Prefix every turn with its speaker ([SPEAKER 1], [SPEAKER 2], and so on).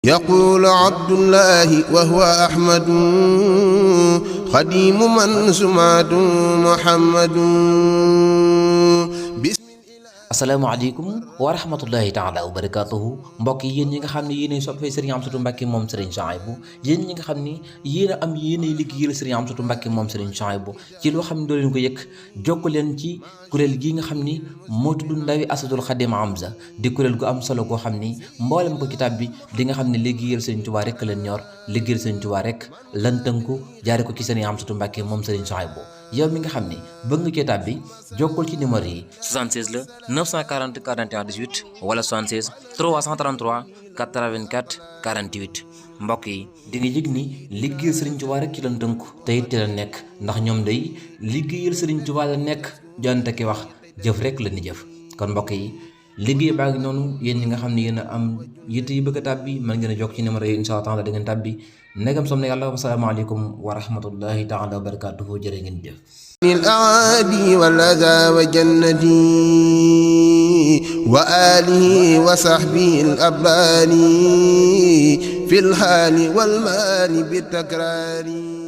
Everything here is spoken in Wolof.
[SPEAKER 1] يقول عبد الله وهو أحمد خديم من سمعت محمد.
[SPEAKER 2] asalaamaaleykum wa rahmatullahi taala wa barakaatuhu mbokk yi yéen ñi nga xam ne yéenay soppee Serigne Amsatou Mbacké moom Serigne Souhaïbou yéen ñi nga xam ne yéen a am yéenay liggéeyal Serigne Amsatou Mbacké moom Serigne Souhaïbou ci loo xam ne doo leen ko yëg jokk leen ci kuréel gi nga xam ni moo tudd ndawi Asadul Xadim Amza di kuréel gu am solo goo xam ni mboolem ko kitaab bi di nga xam ne liggéeyal Serigne Touba rek leen ñor liggéeyal Serigne Touba rek lan tënku jaare ko ci Serigne Amsatou Mbacké moom Serigne Souhaïbou yow mi nga xam ne bëgg nga kitaab bi jokkul ci numéro yi 76 la 940 41 18 wala 76 333 84 48 mbokk yi di nga yëg ni liggéeyal Serigne Touba rek ci lan tënku te it ci la nekk ndax ñoom day liggéeyal Serigne Touba la nekk jonte ki wax jëf rek la ni jëf kon mbokk yi liggéey baa ngi noonu yéen ñi nga xam ne yéen a am yitte yi bëgg a tàbbi mën ngeen a jokk ci numéro yi incha allah taala da ngeen tàbbi ndegam som na yàlla wasalaamaaleykum wa rahmatullahi taala wa barakatuhu jërë ngeen jëf
[SPEAKER 1] الأعادي والأذى وجنتي وآله وصحبه الأبرار في الحال والمال بالتكرار.